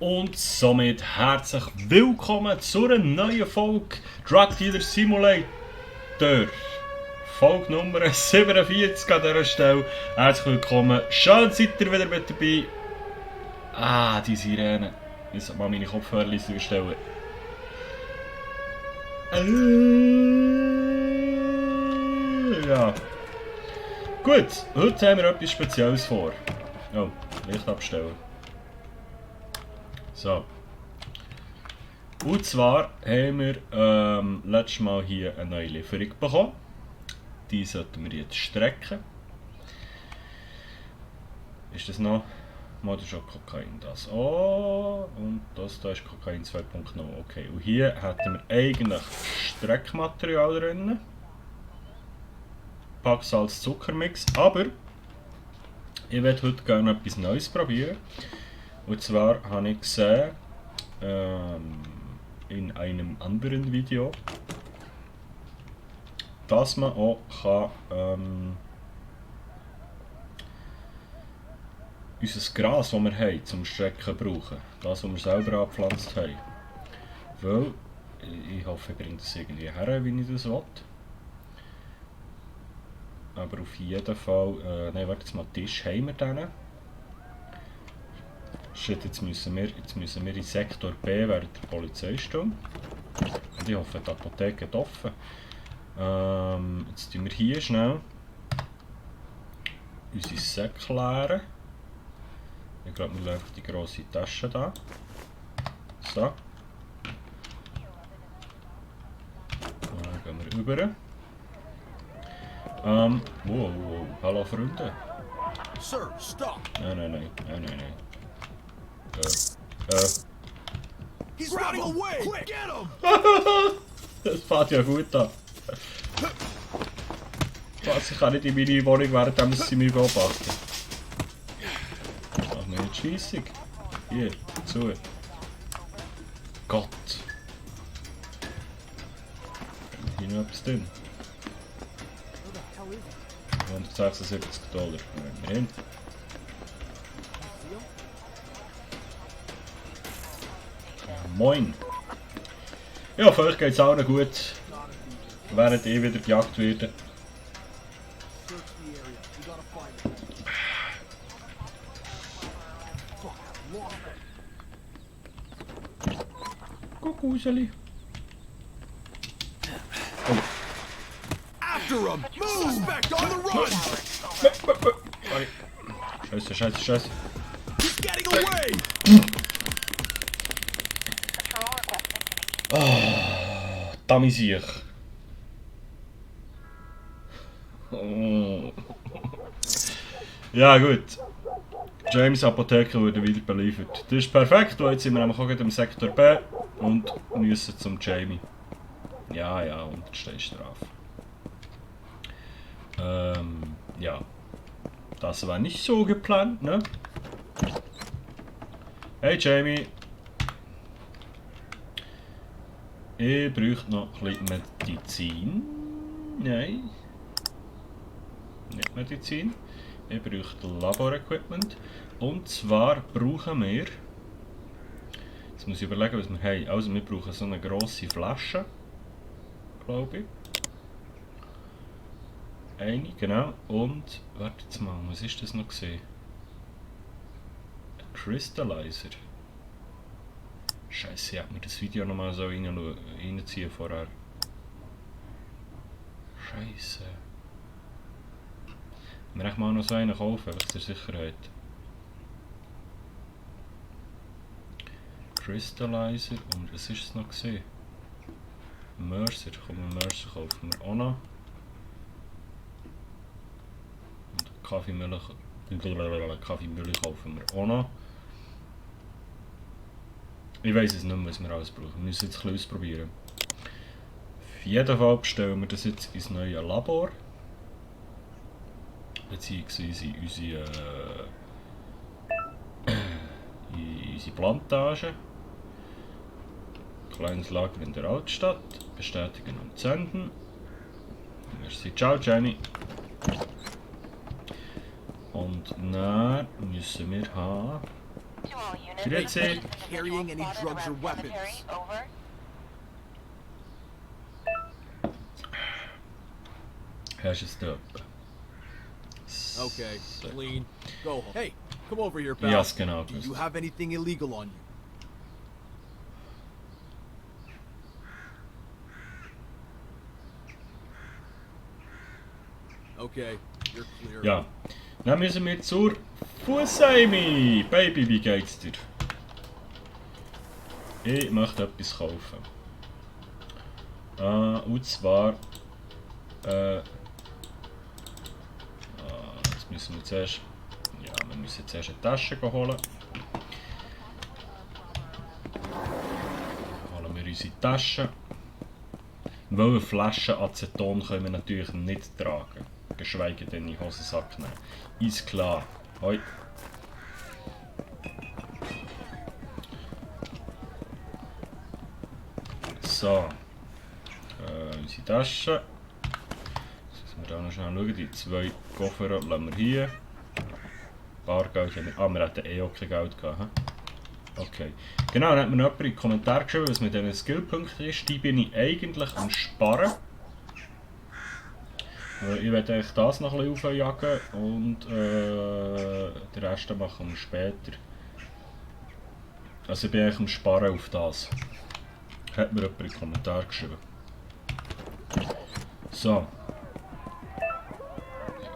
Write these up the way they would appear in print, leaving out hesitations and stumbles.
Und somit herzlich willkommen zu einer neuen Folge Drug Dealer Simulator. Folge Nummer 47 an dieser Stelle. Herzlich willkommen. Schön seid ihr wieder mit dabei. Ah, die Sirene. Ich soll mal meine Kopfhörer stellen. Ja. Gut, heute haben wir etwas Spezielles vor. Oh, Licht abstellen. So. Und zwar haben wir letztes Mal hier eine neue Lieferung bekommen. Die sollten wir jetzt strecken. Ist das noch? Mal, das ist auch Kokain. Das. Oh, und das da ist Kokain 2.0. Okay, und hier hätten wir eigentlich Streckmaterial drin. Packsalz Zuckermix. Aber ich werde heute gerne etwas Neues probieren. Und zwar habe ich gesehen, in einem anderen Video, dass man auch kann, unser Gras, das wir haben, zum Strecken brauchen. Das, was wir selber angepflanzt haben. Weil, ich hoffe, ich bringe das irgendwie her, wie ich das will. Aber auf jeden Fall, nein, warte, jetzt mal Tisch haben wir den. Shit, jetzt müssen wir in Sektor B während der Polizeistunde. Und ich hoffe, die Apotheke ist offen. Jetzt tun wir hier schnell unsere Säcke leeren. Ich glaube, wir legen die grosse Tasche da. So. Dann gehen wir rüber. Wow, hallo Freunde. Sir, stop. Nein. He's running away. Quick, get him. Das fängt ja gut an. Was, ich kann nicht in meine Wohnung, während sie mich beobachten. Mach mir nicht scheissig. Hier, zu. Gott. Hier noch etwas drin. 176 $. Nein. Moin! Ja, für euch geht es allen gut, während ich wieder gejagt werde. Kuckuckseli. Oh. After him. Move. Suspect on the run. Scheiße. He's getting away. Damisier. Oh. Ja gut. James Apotheke wurde wieder beliefert. Das ist perfekt, weil jetzt sind wir nämlich auch im Sektor B und müssen zum Jamie. Ja, Unterstehstrafe. Ja. Das war nicht so geplant, ne? Hey Jamie. Ich bräuchte noch ein bisschen Medizin. Nein. Nicht Medizin. Ich bräuchte Laborequipment. Und zwar brauchen wir... Jetzt muss ich überlegen, was wir haben. Also wir brauchen so eine grosse Flasche. Glaube ich. Eine, genau. Und... Warte jetzt mal, was ist das noch gesehen? Ein Crystallizer. Scheiße, ich hätte mir das Video nochmal so reinziehen vorher. Scheiße. Wir echt mal noch so einen kaufen, wegen der Sicherheit. Crystallizer und was ist es noch gesehen? Mercer, komm, Mercer kaufen wir auch noch. Und Kaffeemilch kaufen wir auch noch. Ich weiss es nicht mehr, was wir alles brauchen. Wir müssen jetzt ein bisschen ausprobieren. Auf jeden Fall bestellen wir das jetzt ins neue Labor. Beziehungsweise in unsere Plantage. Kleines Lager in der Altstadt. Bestätigen und senden. Merci, ciao Jenny. Und dann müssen wir haben Grüezi. Carrying any drugs or weapons. Hast du es dort? Okay, So. clean. Go home. Hey, come over here, pal. Ja, es genau Do you gewusst. have anything illegal on you? Okay, you're clear. Ja. Dann müssen wir zur Fußheimi. Baby, wie geht's dir? Ich möchte etwas kaufen. Und zwar... jetzt müssen wir zuerst... Ja, wir müssen zuerst eine Tasche holen. Holen wir unsere Tasche. Weil eine Flasche Aceton können wir natürlich nicht tragen. Geschweige denn in den Hosensack nehmen. Ist klar. Hoi. So. Unsere Tasche. Jetzt müssen wir da noch schnell schauen. Die 2 Koffer lassen wir hier. Bargeld haben wir. Ah, wir hatten eh auch kein Geld gehabt. He? Okay. Genau, dann hat mir noch jemand in die Kommentare geschrieben, was mit diesen Skillpunkten ist. Die bin ich eigentlich am Sparen. Ich werde eigentlich das noch ein bisschen aufjagen und den Rest machen wir später. Also ich bin eigentlich am Sparen auf das. Hat mir jemand in die Kommentare geschrieben. So.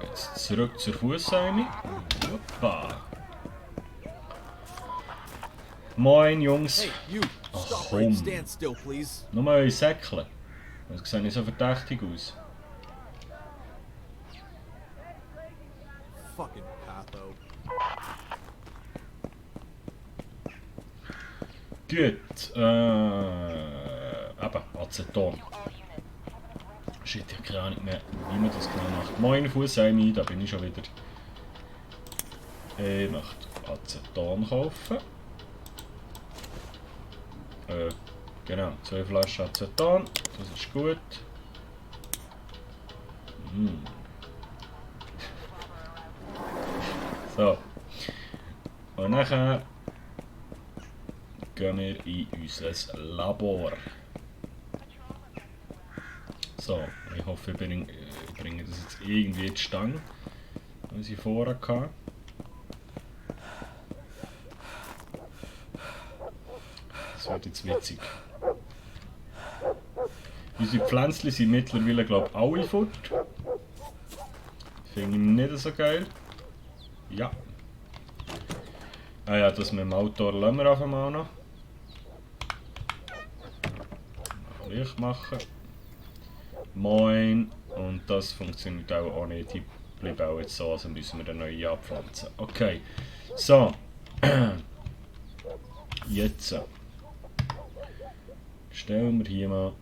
Jetzt zurück zur Fußheime. Hoppa. Moin Jungs. Hey, you. Ach, Stop right and komm. stand still, please. Nur eure Säckle. Das sieht nicht so verdächtig aus. Fucking patho. Gut, eben, Aceton. Shit, ich habe keine Ahnung mehr, wie man das genau macht. Moin Fußheimi, da bin ich schon wieder. Ich möchte Aceton kaufen. Genau, 2 Flaschen Aceton, das ist gut. So. Und nachher gehen wir in unser Labor. So, ich hoffe, ich bringe das jetzt irgendwie in die Stange, was ich vorher hatte. Das wird jetzt witzig. Unsere Pflänzchen sind mittlerweile, glaube ich, alle fort. Finde ich nicht so geil. Ja. Ah ja, das mit dem Autor lassen wir einfach mal noch. Licht machen. Moin. Und das funktioniert auch nicht. Die bleibt auch jetzt so, also müssen wir dann neu abpflanzen. Okay. So. Jetzt. Stellen wir hier mal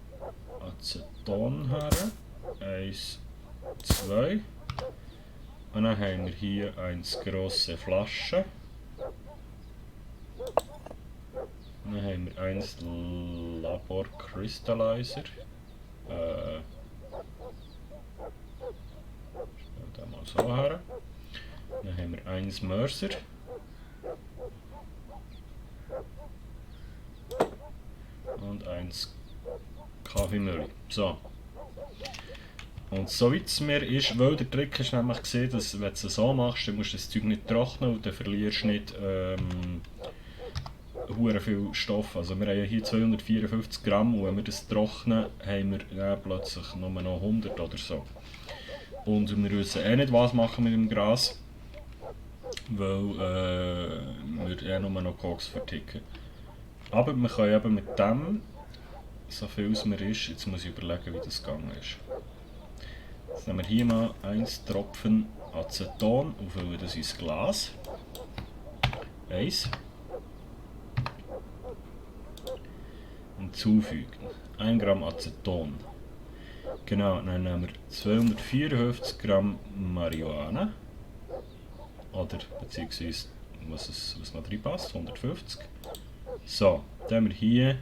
Aceton her. 1, 2. Und dann haben wir hier eine grosse Flasche. Und dann haben wir einen Labor Crystallizer. Stell den mal so her. Dann haben wir eins Mercer. Und eins Kaffeemüll. So. Und so wie es mir ist, weil der Trick ist nämlich gesehen, dass wenn du es so machst, dann musst du das Zeug nicht trocknen und dann verlierst du nicht hure viel Stoff. Also wir haben ja hier 254 Gramm und wenn wir das trocknen, haben wir dann plötzlich nur noch 100 oder so. Und wir wissen eh nicht, was machen mit dem Gras, weil wir nur noch Koks verticken. Aber wir können eben mit dem, so viel es mir ist, jetzt muss ich überlegen, wie das gegangen ist. Jetzt nehmen wir hier mal 1 Tropfen Aceton und füllen das ins Glas. 1. Hinzufügen. 1 Gramm Aceton. Genau, dann nehmen wir 254 Gramm Marihuana. Oder beziehungsweise was noch drin passt, 150. So, dann haben wir hier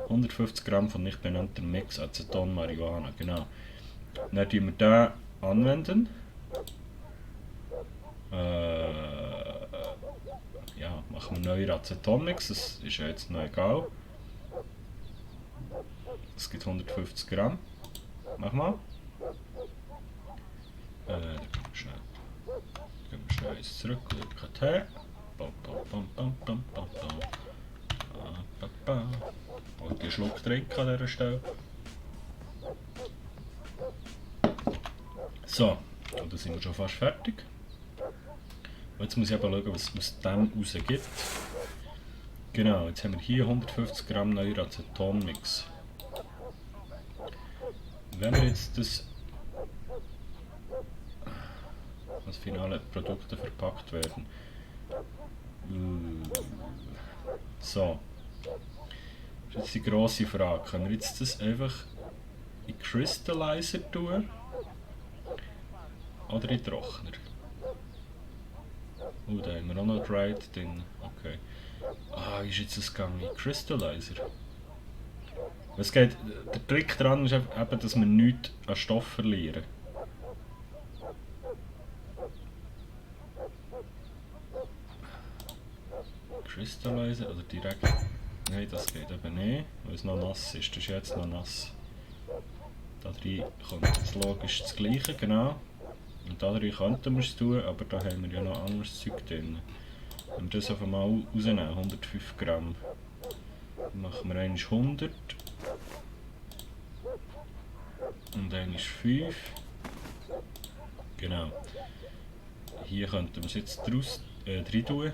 150 Gramm von nicht benannten Mix Aceton Marihuana. Genau. Dann tun wir den anwenden. machen wir neue Acetonmix, das ist ja jetzt noch egal. Es gibt 150 Gramm. Mach mal. Dann gehen wir schnell eins zurück, schauen her. Bam, bam, bam, bam, bam, bam, bam. Ba, ba, ba. Und die Schluck trinken an dieser Stelle. So, und dann sind wir schon fast fertig. Und jetzt muss ich aber schauen, was es aus dem rausgibt. Genau, jetzt haben wir hier 150 Gramm neuer Acetonmix. Wenn wir jetzt das finale Produkte verpackt werden. So. Das ist jetzt die grosse Frage. Können wir jetzt das einfach in Crystallizer tun? Oder in Trockner? Da haben wir auch noch Dried drin. Okay. Wie ist jetzt das gegangen? In Crystallizer? Es geht, der Trick daran ist eben, dass wir nichts an Stoff verlieren. Crystallizer oder direkt. Nein, das geht eben nicht, weil es noch nass ist. Das ist jetzt noch nass. Da drin kommt jetzt logisch das Gleiche, genau. Und da drin könnten wir es tun, aber da haben wir ja noch anderes Zeug drin. Wenn wir das einfach mal rausnehmen, 105 Gramm. Dann machen wir einmal 100. Und einmal 5. Genau. Hier könnten wir es jetzt rein tun.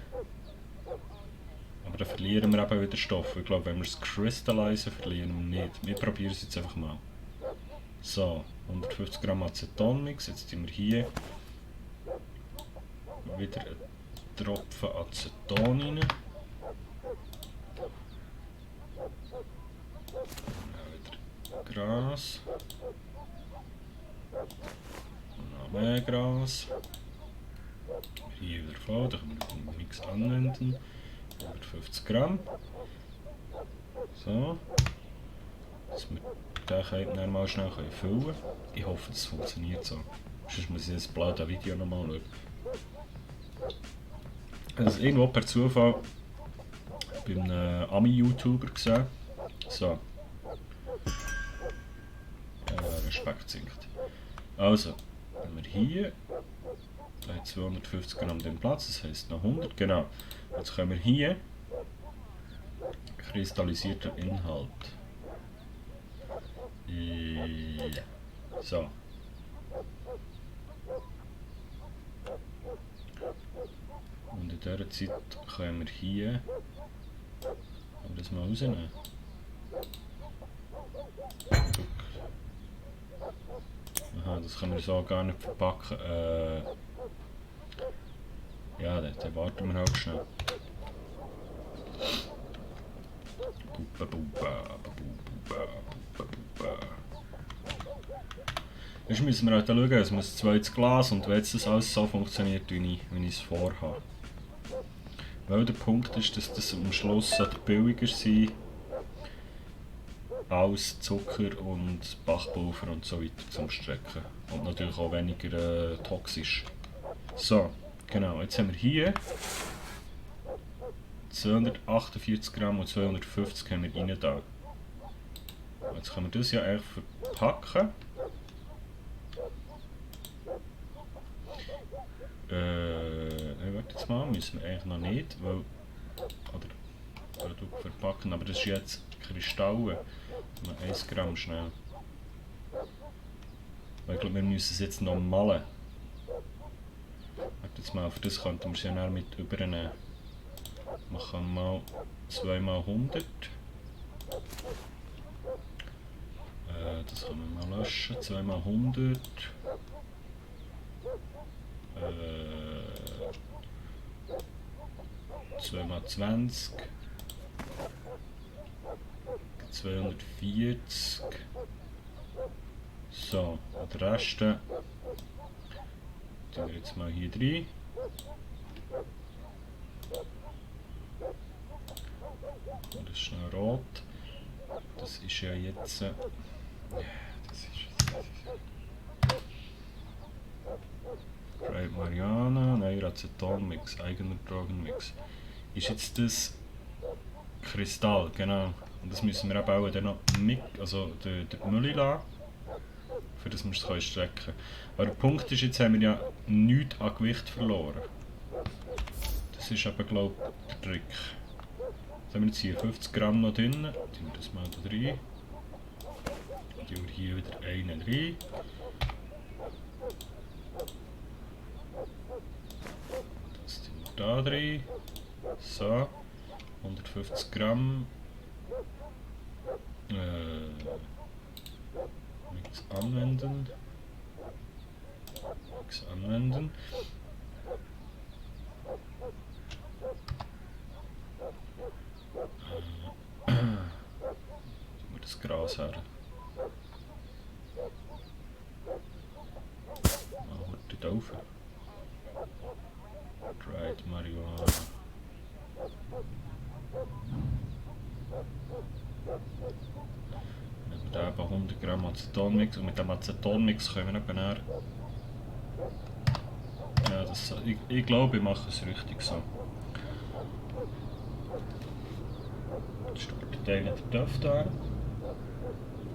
Aber dann verlieren wir eben wieder Stoff. Ich glaube, wenn wir es crystallisieren, verlieren wir nicht. Wir probieren es jetzt einfach mal. So, 150 Gramm Acetonmix. Jetzt tun wir hier wieder einen Tropfen Aceton rein. Dann wieder Gras. Und noch mehr Gras. Hier wieder voll, da können wir den Mix anwenden. 150 Gramm. So. Dass wir den dann mal schnell füllen können. Ich hoffe, das funktioniert so. Sonst muss ich das blöde Video nochmal schauen. Ich habe das irgendwo per Zufall bei einem Ami-YouTuber gesehen. So. Respekt sinkt. Also, wenn wir hier. Da hat 250 Gramm den Platz, das heisst noch 100, genau. Jetzt können wir hier kristallisierter Inhalt. So. Und in dieser Zeit können wir hier das mal rausnehmen. Aha, das können wir so gar nicht verpacken. Ja, dann warten wir halt schnell. Jetzt müssen wir halt schauen, dass wir das zweites Glas und wenn jetzt das alles so funktioniert, wie ich es vorhabe. Weil der Punkt ist, dass das am Schluss billiger sein als Zucker und Backpulver und so weiter zum Strecken. Und natürlich auch weniger toxisch. So, genau, jetzt haben wir hier 248 Gramm und 250 haben wir rein da. Jetzt können wir das ja eigentlich verpacken. Warte jetzt mal, müssen wir eigentlich noch nicht, weil. Oder Produkt verpacken, aber das ist jetzt Kristalle. 1 Gramm schnell. Weil ich glaube, wir müssen es jetzt noch malen. Warte jetzt mal, auf das könnten wir es ja mit übernehmen. Machen wir mal 2 mal 100. Das können wir mal löschen. 2 mal 100. 2 mal 20. 240. So, und den Rest tun wir jetzt mal hier rein. Und das ist schnell rot. Das ist ja jetzt. Das ist. Dried Mariana, neuer Acetonmix, eigener Drogenmix. ist jetzt das Kristall, genau. Und das müssen wir eben auch dann noch mit, also den Müll lassen, für das wir es strecken können. Aber der Punkt ist, jetzt haben wir ja nichts an Gewicht verloren. Das ist aber, glaube ich, der Trick. Jetzt haben wir jetzt hier 50 Gramm noch drin, tun wir das mal da rein. Dann tun wir hier wieder einen rein. Das tun wir da rein. So, 150 Gramm. Mix anwenden. Mix anwenden. Tun wir das Gras her. Heute auf. Dried Marihuana. Nehmen wir eben 100 Gramm Acetonmix und mit dem Acetonmix können wir eben näher. Ja, das, ich glaube, ich mache es richtig so. Jetzt startet einer der Duft an.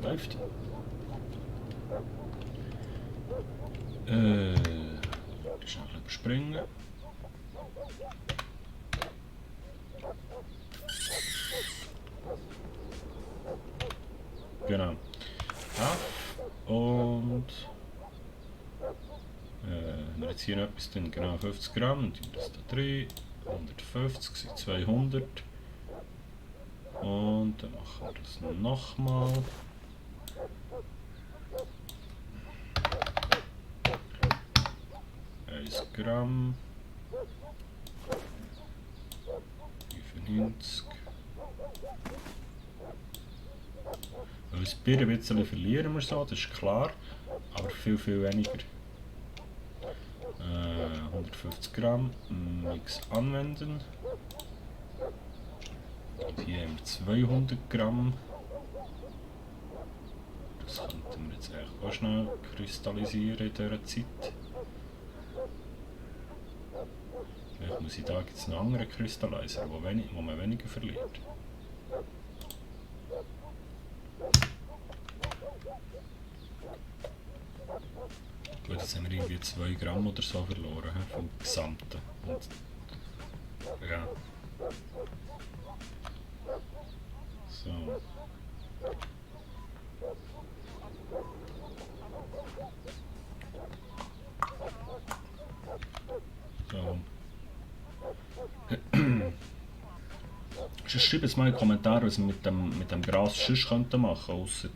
Läuft. Schnell überspringen. Genau. Und wir jetzt hier noch etwas drin, genau 50 Gramm, und das da drin, 150 sind 200. Und dann machen wir das nochmal. Gramm. 95. Ein bisschen verlieren wir so, das ist klar, aber viel weniger. 150 Gramm, Mix anwenden. Und hier haben wir 200 Gramm. Das könnten wir jetzt eigentlich auch schnell kristallisieren in dieser Zeit. Vielleicht muss ich da jetzt einen anderen Kristallizer, wo man weniger verliert. Gut, jetzt haben wir irgendwie 2 Gramm oder so verloren vom Gesamten. Und, ja. So. So. Schreibt jetzt mal in die Kommentare, was wir mit dem Gras sonst machen könnten, ausser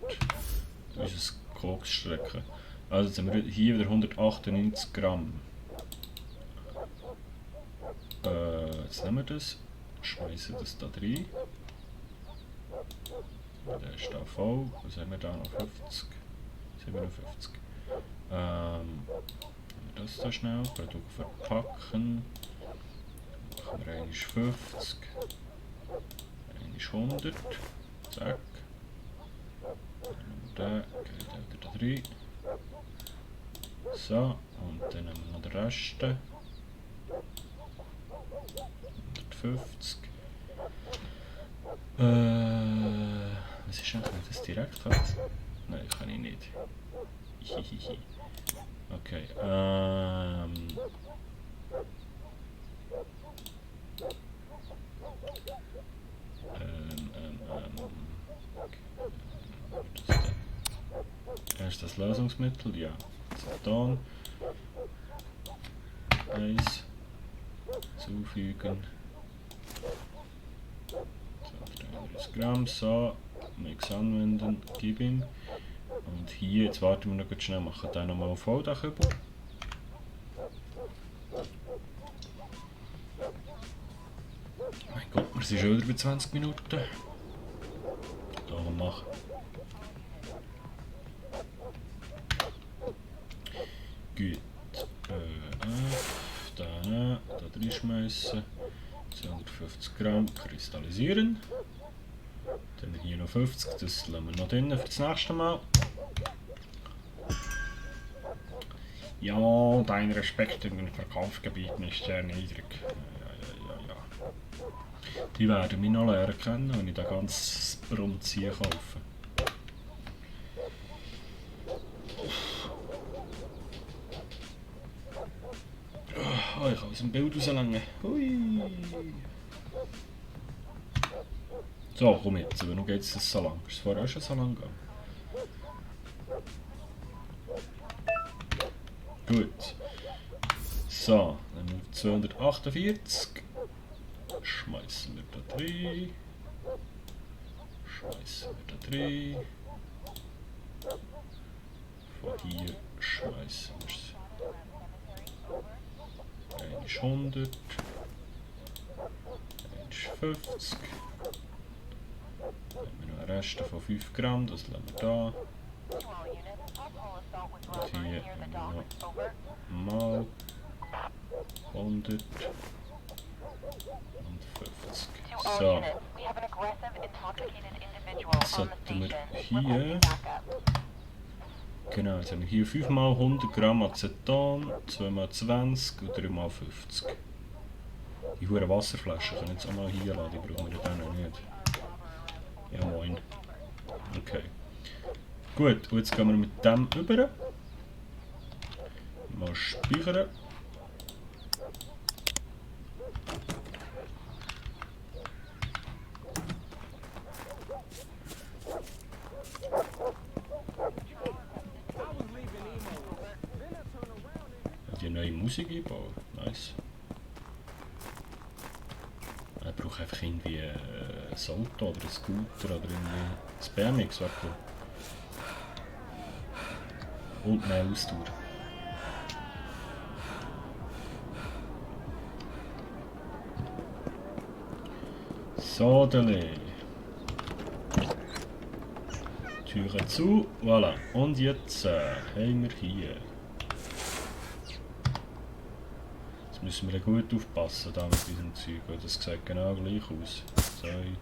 unser Koks strecken. Also jetzt haben wir hier wieder 198 Gramm. Jetzt nehmen wir das, schmeißen das da rein. Der ist da voll. Was haben wir da noch? 50? 57. Nehmen wir das da schnell. Produkt verpacken. Machen wir 50. 100. Zack. Dann geht wieder da rein. So, und dann nehmen wir noch den Rest. 150. Was ist denn, kann ich das direkt haben? Nein, kann ich nicht. Hihihi. Okay, erst das Lösungsmittel, ja. Aceton. 1 zufügen. So, 33 Gramm, so. Mix anwenden, gib ihm. Und hier, jetzt warten wir noch schnell, machen den nochmal auf Volldachübel. Mein Gott, wir sind schon wieder bei 20 Minuten. Da machen. Gut. Da reinschmeißen. 250 Gramm kristallisieren. Dann hier noch 50, das lassen wir noch drin für das nächste Mal. Ja, dein Respekt in den Verkaufsgebieten ist sehr niedrig. Ja. Die werden mich noch lernen kennen, wenn ich den ganzen Brunzien kaufe. Oh, ich kann aus dem Bild rauslängen. Hui. So, komm jetzt, aber nun geht es so lang. Ist es vorher auch schon so lang gegangen? Gut. So, dann haben wir 248. Schmeißen wir da rein. Schmeißen wir da rein. Von hier schmeißen wir es. Ein ist 100. Ein ist 50. Dann haben wir noch einen Rest von 5 Gramm, das lassen wir da. Und hier haben wir noch mal 100 und 50. So. Jetzt sollten wir hier. Genau, jetzt haben wir hier 5 x 100 Gramm Aceton, 2 x 20 und 3 x 50. Die hohen Wasserflaschen können wir jetzt auch mal hier lassen, die brauchen wir dann nicht. Ja moin. Okay. Gut, und jetzt gehen wir mit dem über. Mal speichern. Die neue Musik einbauen. Nice. Ich brauche einfach irgendwie ein Auto oder ein Scooter oder irgendwie ein BMX, wäre cool. Und mehr Ausdauer. So, Dele. Türe zu, voilà. Und jetzt haben wir hier. Jetzt müssen wir gut aufpassen da mit diesem Zeug, weil das sieht genau gleich aus. 2, 3,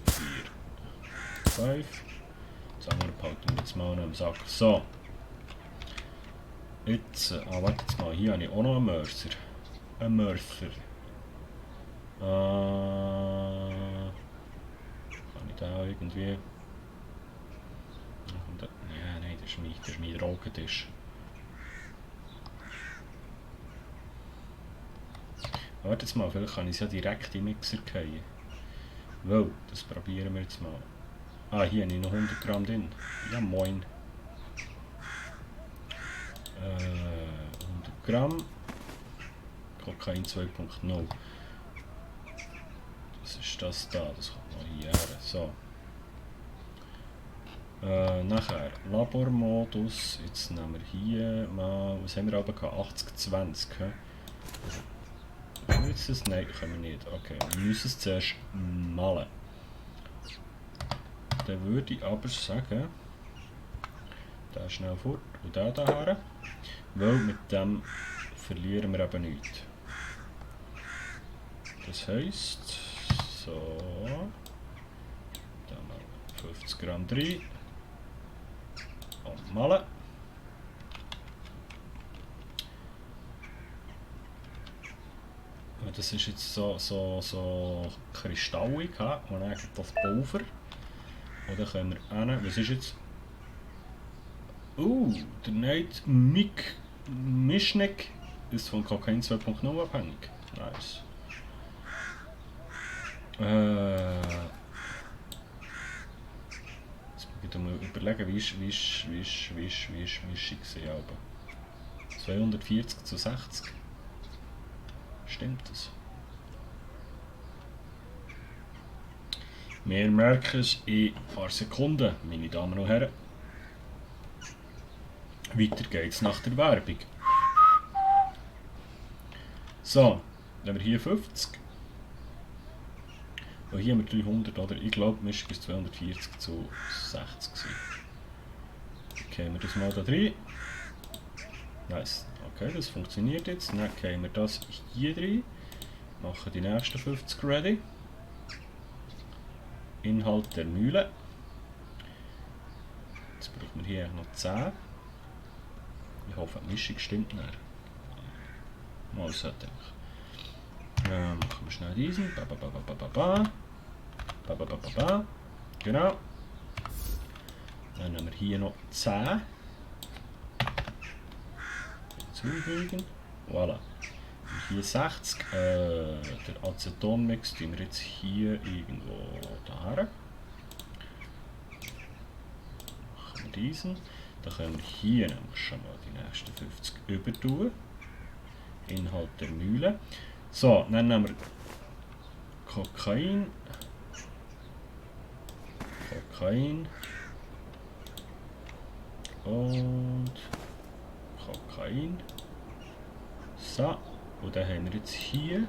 4, 5. Das andere behalten wir jetzt mal noch im Sack. So. Jetzt, warte jetzt mal, hier habe ich auch noch einen Mörser. Ein Mörser. Kann ich da irgendwie... Ja, nein, das ist mein Drogentisch. Warte jetzt mal, vielleicht kann ich es ja direkt in den Mixer fallen. Wow, das probieren wir jetzt mal. Ah, hier habe ich noch 100 Gramm drin. Ja, moin. 100 Gramm. Kokain 2.0. Das ist das da, das kommt noch hierher. So. Nachher Labormodus. Jetzt nehmen wir hier mal. Was haben wir aber gehabt? 80-20. Können wir jetzt das? Nein, können wir nicht. Okay, wir müssen es zuerst malen. Dann würde ich aber sagen, der schnell fort und der daher, weil mit dem verlieren wir eben nichts. Das heisst, so, dann mal 50 Gramm rein und malen. Das ist jetzt so kristallig, und dann das Pulver. Und dann können wir hin. Was ist jetzt? Der Nate Mischneck ist von Kokain 2.0 abhängig. Nice. Jetzt muss ich mal überlegen, wie ist Mischung gesehen, aber 240 zu 60. Stimmt das? Wir merken es in ein paar Sekunden, meine Damen und Herren. Weiter geht's nach der Werbung. So, dann haben wir hier 50. Und hier haben wir 300, oder? Ich glaube, wir waren bis 240 zu 60 gewesen. Okay, wir das mal da rein. Nice. Okay, das funktioniert jetzt. Dann gehen wir das hier rein. Machen die nächsten 50 ready. Inhalt der Mühle. Jetzt brauchen wir hier noch 10. Ich hoffe, die Mischung stimmt nicht. Mal sollte Machen wir schnell diesen. Ba, ba, ba, ba, ba, ba. Ba, ba, ba, ba, ba. Genau. Dann nehmen wir hier noch 10. Zufügen. Voilà. Und hier 60. Der Acetonmix tun wir jetzt hier irgendwo daher. Machen wir diesen. Dann können wir hier nämlich schon mal die nächsten 50 übertun. Inhalt der Mühle. So, dann nehmen wir Kokain. Und Kokain. So, und dann haben wir jetzt hier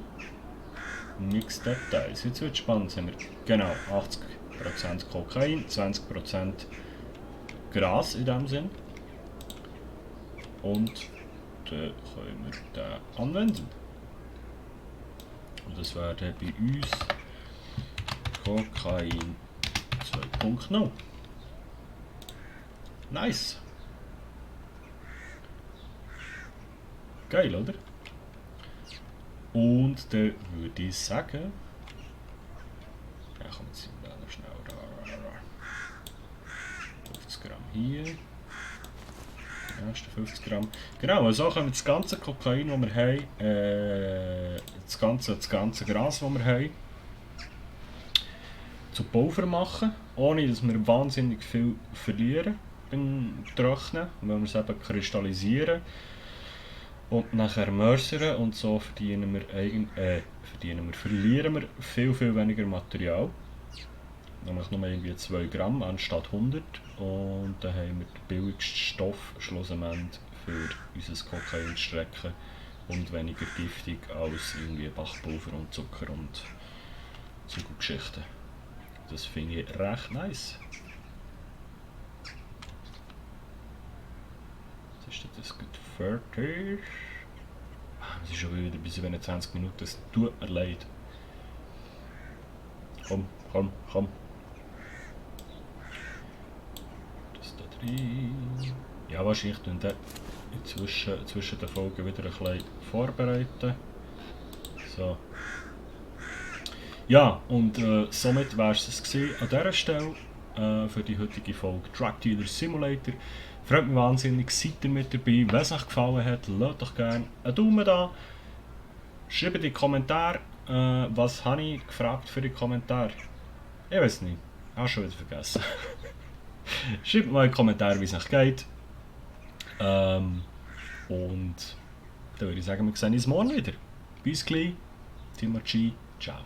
Mix Details. Jetzt wird es spannend. Haben wir genau 80% Kokain, 20% Gras in dem Sinn. Und dann können wir den anwenden. Und das wäre dann bei uns Kokain 2.0. Nice! Geil, oder? Und dann würde ich sagen... Ja, komm, jetzt sind wir noch schnell. 50 Gramm hier. Die nächsten 50 Gramm. Genau, also können wir das ganze Kokain, das wir haben, das ganze Gras, das wir haben, zu Pulver machen, ohne dass wir wahnsinnig viel verlieren beim Trocknen, wenn wir es eben kristallisieren und nachher mörsern, und so verlieren wir viel weniger Material. Nämlich nur irgendwie 2 Gramm anstatt 100, und dann haben wir den billigsten Stoff schlussendlich für unser Kokain zu strecken und weniger giftig als irgendwie Backpulver und Zucker und Geschichten. Das finde ich recht nice. Jetzt ist das gut fertig. Es ist schon wieder bis 20 Minuten, das tut mir leid. Komm. Das da drin. Ja, wahrscheinlich tun wir zwischen den Folgen wieder ein bisschen vorbereiten. So. Ja, und somit wäre es an dieser Stelle für die heutige Folge Drug Dealer Simulator. Freut mich wahnsinnig, seid ihr mit dabei. Wenn es euch gefallen hat, lasst doch gerne einen Daumen da. Schreibt in die Kommentare, was habe ich gefragt für die Kommentare? Ich weiß nicht, ich habe schon wieder vergessen. Schreibt mal in die Kommentare, wie es euch geht. Und dann würde ich sagen, wir sehen uns morgen wieder. Bis gleich, Timo G, ciao.